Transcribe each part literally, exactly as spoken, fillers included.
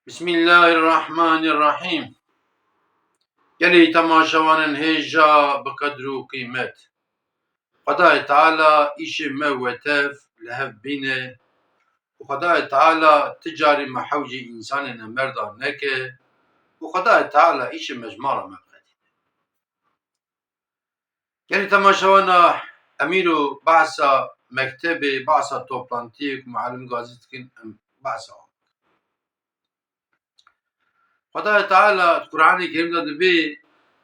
Bismillahirrahmanirrahîm. Gelî temaşevanên hêja bi qedr û qîmet. Xwedayê Teala îşê me û we tev li hev bîne û Xwedayê Teala ti carî me hewcî însanê nemerdan neke û Xwedayê Teala îşê me ji mala me biqedîne. Gelî temaşewana, em îro behsa mektebê, behsa toplantiyê ku muallim gazî dikin, em behsa wan bikin. Xwedayê Teala di Quranê Kerîm de dibê,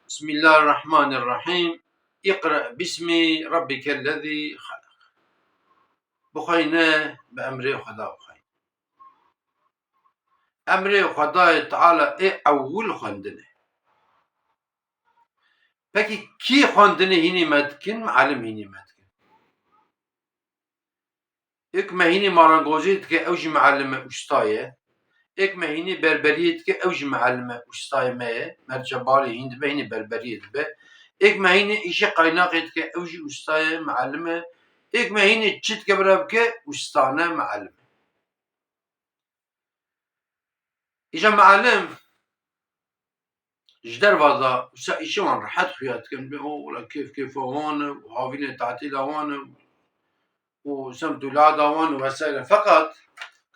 Bismillahirrahmanirrahîm, Iqre bismi rabbikellezî xeleq. Bixweyne, bi emrê Xweda bixweyne. Emrê Xwedayê Teala ê ewil xwendin e. Pekî kî xwendinê hînî me dikin? Mialim hînî me dikin. Êk me hînî marangozî dike, ew jî mialim e, usta ye. Êk me hînî berberiyê dike, ew jî mialim e, ustayê me ye. Merçe balê hîn dibe, hînî berberiyê dibe. Êk me hînî îşê qaynaqê dike, ew jî usta ye, mialim e. Êk me hînî çi dike bira bike, ustane, mialim e. Îja mialim ji derva de wisa îşê wan rehet xuya dikin, bê o wila kêf kêfa wan e û havînê tatîla wan e û semt û lada wan e vesaire. Feqet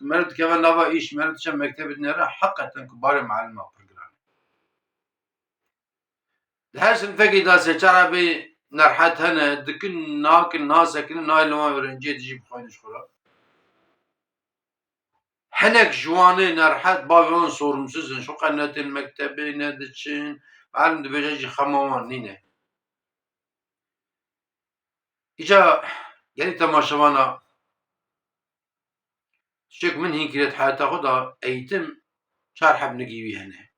meriv dikeve nava îş, meriv diçe mektebê dinêre, heqeten ku barê mialima pir giran e. Di her sinfekî de sê çar hebî nerhet hene, dikin, nakin, nasekinin, nayê li wan öğrenciyê dijî bixwînin ji xwe re. Hinek ji wanê nerhet, bavê wan sorumsuz in, ji xwe qe ne tên mektebê, ne diçin, mialim dibêje jî xema wan nîne. Îca gelî temaşevana, tiştek min hîn kiriye di heyata xwe de, eğitim çar heb nigî wî hene.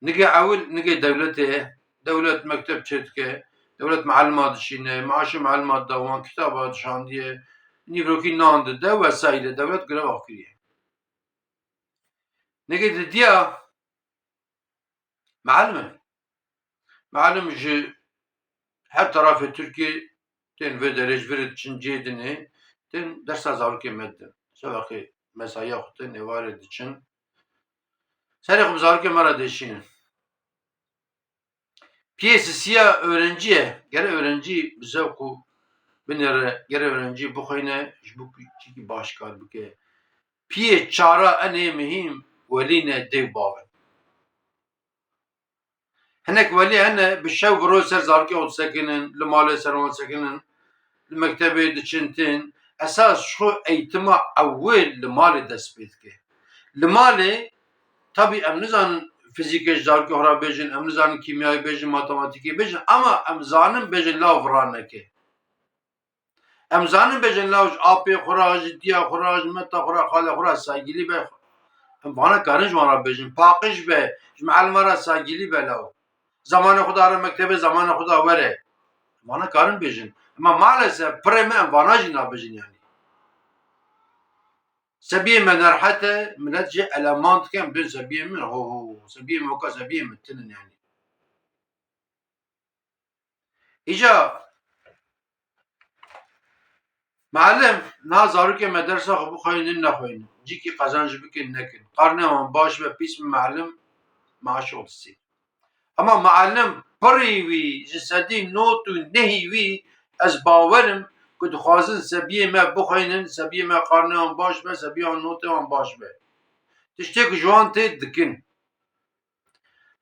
Nigê ewil, nigê dewletê ye. Dewlet mekteb çêdike, dewlet mialima dişîne, maaşê mialima dida wan, kitaba dişandiye, nîvrokî nan dide vesaire. Dewlet greva xwe kiriye. Nigê didiya mialim e. Mialim ji her tarafê Tirkiyê tên vê derê, ji vir diçin cihê dinê, tên dersa zarokê me didin. Seveqê mesaiya xwe tên êvarê diçin. Serê xwe bi zarokê me re dêşînin. Piyê sisiya öğrencî ye. Gere öğrencî bi zevq û binêre, gere öğrencî bixwîne, ji bo ku çîkî baş kar bike. Piyê çara enê mihîm welî ne, dê û bav in. Hinek welî hene, bi şev bi roj ser zarokê xwe disekinin, li malê ser wan disekinin, li mektebê diçin tên. Esas ji xwe eğitima ewil li malê dest pê dike. Li malê, tabî em nizanin fizîkê ji zarokê xwe re bêjin, em nizanin kîmyayê bêjin, matematîkê bêjin, ama em zanin bêjin law vira neke. Em zanin bêjin law ji apê xwe re, ji diya xwe re, ji meta xwe re, xalê xwe re saygilî be. Em vana karin ji wan re bêjin. Paqij be, ji mialima re saygilî be law. Zamanê xwe de re mektebê, zamanê xwe de were. Vana karin bêjin. Ema maalesef pirê me em vana jî nabêjin yanî. Sebiyê me nerhet e, milet jê eleman dike, em dên sebiyê min, ho ho, sebiyê me weka sebiyê min tinin yanî. Îca mialim, niha zarokê me dersa xwe bixweynin, nexweynin, cîkî qezenc bikin, nekin, qarnê wan baş be, pîs be, mialim maaş otisî. Ema mialim pirî wî, ji sedî nod û nehî wî, ez bawer im ku dixwazin sebiyê me bixweynin, sebiyê me qarnê wan baş be, sebiyê wan notê wan baş be. Tiştê ku ji wan tê dikin.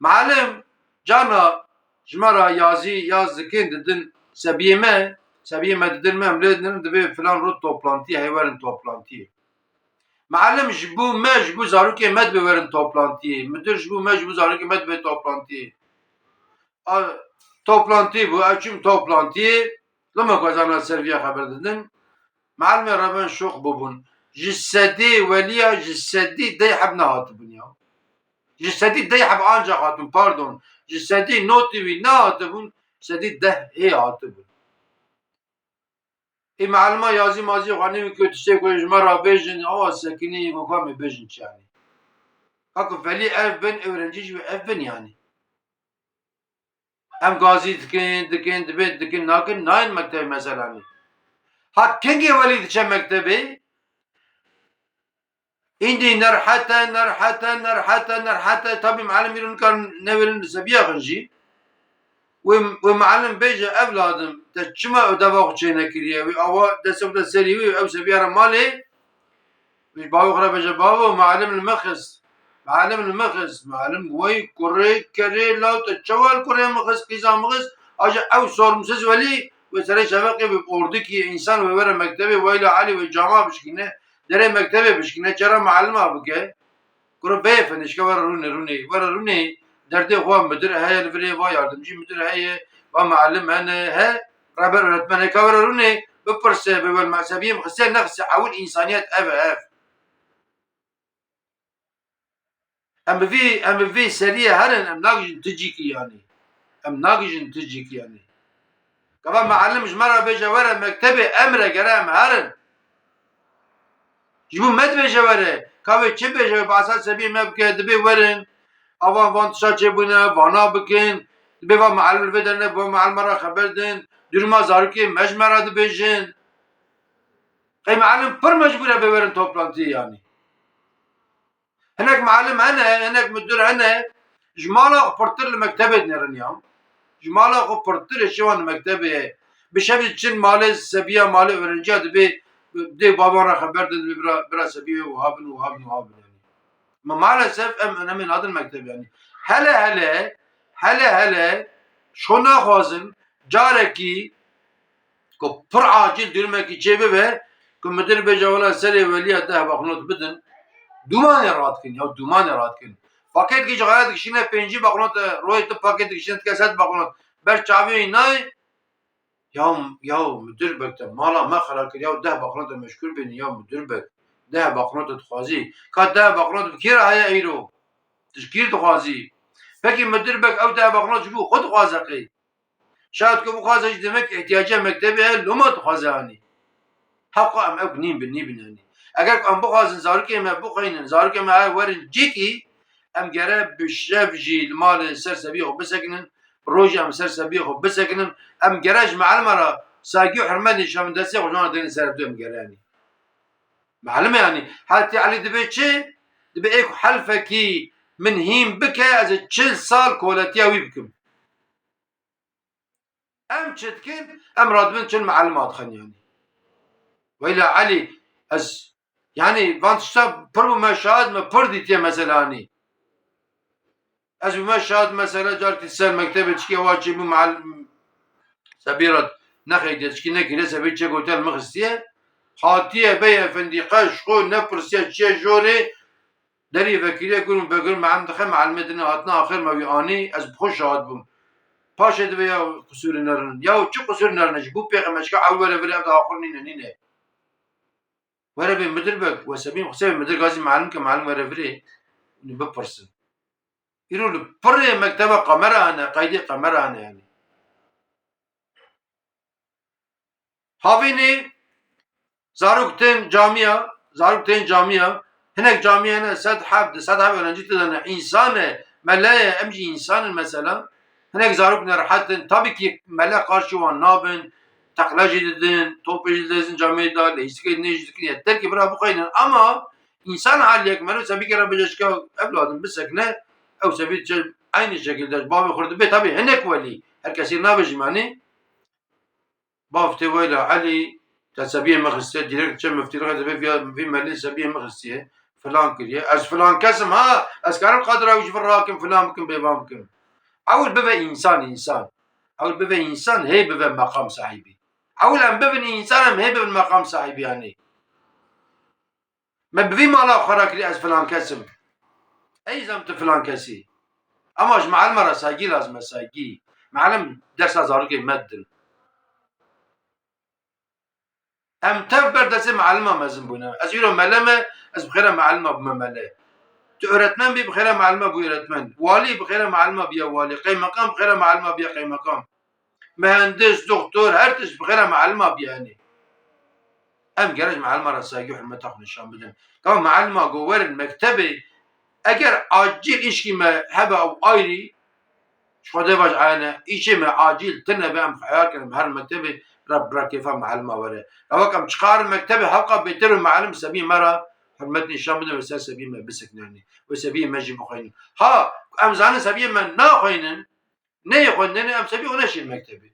Mialim, carna ji me re yazî yaz dikin, didin sebiyê me, sebiyê me didin me, em lê didin, dibê filan roj toplantî heye, werin toplantiyê. Mialim ji bo me, ji bo zarokê me dibê werin toplantiyê. Midir ji bo me, ji bo zarokê me dibê toplantiyê. A, toplantî bû, ew çûn toplantiyê, lima ku ez ana ser viya xeber didin. Mialimê reben şoq bûbûn. Ji sedê weliya ji sedî deh heb nehatibûn ya. Ji sedî deh heb ancax hatibûn, pardon. Ji sedî notî wî nehatibûn, sedî deh ê hatibûn. Ê mialima yazî mazî xwe nî wî ku tiştê ku ji me re bêjin, awa sekinî, ku ka me bêjin çi yanî. Ka ku velî ev bin, öğrenci jî ev bin yanî. Em gazî dikin, dikin, dibê dikin, nakin, nayên mektebê mesela nî. Ha kengê welî diçe mektebê, Îndî nerhete, nerhete, nerhete, nerhete. Tabî mealim îro nikarin newêrin li sebiya xwe jî. Wê, wê mealim bêje, evladim, te çima ödeva xwe çênekiriye? Wê awa destê xwe de serî wê, ew sebiya re malê. Wê bavê xwe re bêje, bavo, mealim li min xist. Mealim li min xist. Mealim wey kurê kerê law, te çawa li kurê min xist, qîza min xist? Aja ew sorumsiz welî, wê serê şeveqê wê ordikî însan wê were mektebê, weyla Elî wê cama bişkîne, derê mektebê bişkîne, çera mealima bike? Kuro bê efendî, şika were rûnê, rûnê, were rûnê, derdê xwe, mudir heye li virê, va yardimcî mudir heye, va mealim hene, he, reber öğretmen heye, ka were rûnê, bipirse, bê wel mezhebiyê min xisiye, nexisiye, ewil însaniyet ev e, ev. Em bi vî, em bi vî seriyê herin, em nagihîjin ti cîkî yanî. Em nagihîjin ti cîkî yanî. Gava mealim ji me re bêje were mektebê, em re gere em herin. Ji bo me dibêje were. Ka wê çi bêje, wê behsa sebiyê me bike, dibê werin. Avan van tişta çêbûne, vana bikin. Dibê va mealim li vê derine, va mealima re xeber din. Duruma zarokê me ji me re dibêjin. Qey mealim pir mecbûr e bê werin toplantiyê yanî. Hinek mealim hene, hinek mudir hene, ji mala xwe pirtir li mektebê dinêrin ya. Ji mala xwe pirtir ê şewan li mektebê ye. Bi şevî diçin malê sebiya, malê öğrenciya dibê, dê baban re xeber din, dibê bira, bira sebiyê wiha bin, wiha bin, wiha bin yanî. Ma maalesef em, em ê nadin mektebê yanî. Hele hele, hele hele, şo naxwazin, carekî ku pir acil durumekî çê bibe, ku mudir bêje, wela serê welî ya deh banknot bidin, dûmanê radikin, ya dûmanê radikin. Pakêtkî ji xwe re dikişîne pêncî banknot e, rojê tu pakêt dikişîne dike sed banknot, ber çavê wî nayê, ya, ya mudir bek te mala me xera kir, ya deh banknot e meşgûl bînin, ya mudir bek, deh banknot e dixwazî, ka deh banknot bi kê re heye îro? Tu ji kî dixwazî? Pekî mudir bek ew deh banknot ji bo xwe dixwaze qey? Şayet ku bixwaze jî demek îhtiyacê mektebê heye, loma dixwaze anî. Hewqa em ew nîn bin, nî bin anî. Eger ku em bixwazin zarokê me bixwînin, zarokê me her werin cîkî, em gere bi şev jî li malê ser sebiyê xwe bisekinin, bi rojê em ser sebiyê xwe bisekinin, em gere ji mealima re saygî û hurmet nîşan bin, destê xwe ji wan re dêrin ser hevdû em gere anî. Mealim e anî. Hezretî Elî dibê çi? Dibê ê ku helfekî min hîn bike, ez ê çil sal koletiya wî bikim. Em çi dikin? Em radibin çil mealima dixin yanî. Weyla Elî, ez, yanî van tişta pir bûme şahid, me pir dîtiye mesela anî. Ez bûme şahid mesela carekî ser mektebê çikê wa çêbû meal-, sebî re nexeydiye çikî nekiriye, sebî çê gotiye li min xistiye. Hatiye bey efendî qe ji xwe nepirsiye çiye jorê, derî vekiriye, gur min vegur, mealim dixe, mealimê din hatine axir me wî anî, ez bi xwe şahid bûm. Paşê dibê ya qusûrê nerinin. Ya çi qusûrê nerine, ji bo pêxember çika ew were virê, ev de axir nîne, nîne. Were bê mudir be, we sebî xusê bê mudir gazî mealim ke mealim were virê, hûn bipirsin. Îro li pirê mekteba qemera hene, qeydê qemera hene yanî. Havînê zarok tên camiya, zarok tên camiya, hinek camiya hene sed heb, di sed heb öğrenci tê de ne, însan e, mele ye, em jî însan in mesela. Hinek zarok nerehet in, tabî kî mele qarşî wan nabin, teqla jî didin, topê jî didin camiyê de, leyîstikê dinê jî dikin, yeter kî bira bixweynin. Ama însan haliyek meriv sebî kere bêje şika evladim bisekine, ew sebî çe-, eynî şekilde ji bavê xwe dibê, tabî hinek welî, her kesî nabêjim, yanî, bav tê weyla Elî, te sebiyê min xistiye, dîrekt çe miftî re dibê vîya, vî melî sebiyê min xistiye, filan kiriye. Ez filan kes im ha, ez karim qadira wî ji vir rakim, filan bikim, bêvan bikim. Ewil bibe însan, însan. Ewil bibe însan, hê bibe meqam sahîbî. Ewil em bibin însan, em hê bibin meqam sahîbî yanî. Me bi vî mala xwe re kirî ez filan kes im. Ey zem tu filan kesî. Ema ji mealima re saygî lazim e, saygî. Mealim dersa zarokê me didin. Em tev ber destê mealima mezin bûne. Ez îro mele me, ez bi xêra mealima bûme mele. Tu öğretmen bî, bi xêra mealima bû öğretmen. Walî bi xêra mealima bûye walî. Qeymeqam bi xêra mealima bûye qeymeqam. Mihendis, doktor, her tişt bi xêra mealima bûye, yanî. Em gerek ji mealima re saygî û hurmeta xwe nîşan bidin. Ka mealima ku werin mektebê, eger acîl îşkî me hebe ew ayrî, ji Xwedê ve ji ayane, îşê me acîl tune be, em xeyal kirin, em herin mektebê, re, bira kêfa mealima were. Ew wek em çixarin mektebê, hewqa bêtir û mealim sebî me re Hurmet nîşan bidin, wê ser sebiyê me bisiknenî. Wê sebiyê me jî bixwînin. Ha, em zanin sebiyê me naxwînin, neyê xwendinê, em sebî xwe neşîn mektebê.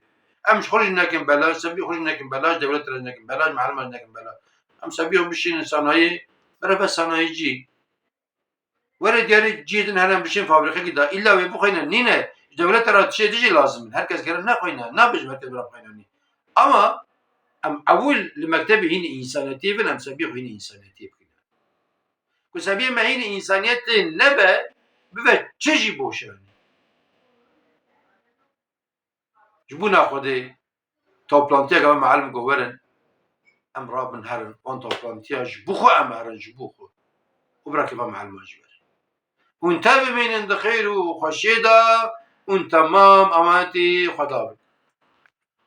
Em ji xwe jî nekin belaş, sebî xwe jî nekin belaş, dewlet re jî nekin belaş, mehliman jî nekin belaş. Em sebî xwe bişînin sanayî, bereve sanayîcî. Were diyarê cihê din hene bişên fabrîkekî de, îlla wê bixwîne nîne, ji dewleta re tiştê din jî lazim in. Her kes gere nexwîne, nabe ji merkez bira bixwîne nî. Ama em ewil li mektebê hînî însaniyetiyê bin, em sebî xwe hînî însaniyetiyê bikîne. Ku sebiyê me hînî însaniyetê nebe, bibe çi jî boş e. Ji bona Xwedê toplantiyeke me melim got werin, em rabin herin, wan toplantiya ji bo xwe em herin, ji bo xwe. Û birakê me meliman jî werin. Hûn tev bimînin di xêr û xweşiyê de, hûn temam emanetî Xweda bin.